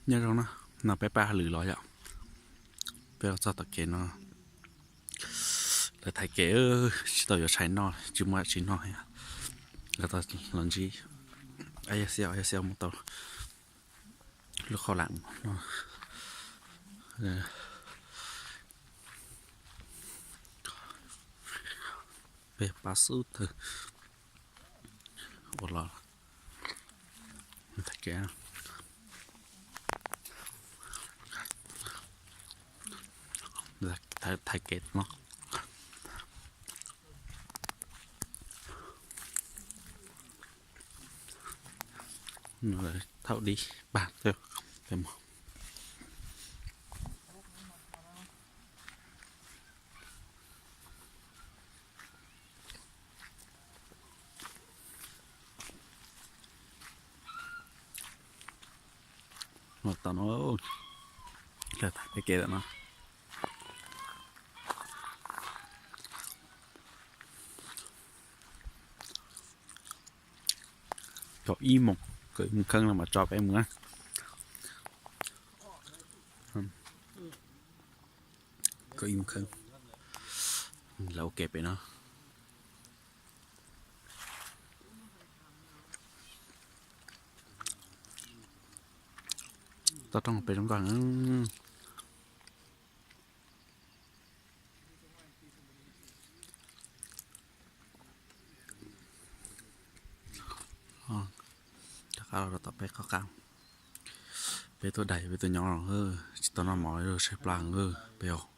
Nyob zoo na, no peb pab hauj lwm los yom. Peb los txog tom kev no, lawv thaiv kev, tsis tau yuav tshais noj, tsis muaj dab tsi noj. Lawv tau los ntsib, yog xia, yog xia mus tau lub khaub lam no. Peb pab xub thawj ua los thaiv kev, thaiv kev no. Thaum dib pag peb mus. Tom no, peb kev tom no. Thaum ib moos, kaum ib moos kheej no mas tso peb mus na. Kaum ib moos kheej, lawv ua ke pem no. Toj roob peb zoo nkauj. Rov qab los rau tom peb qhov qab, peb tuaj daig peb tuaj nyob los tsis tau noj mov, tshaib plab peb os.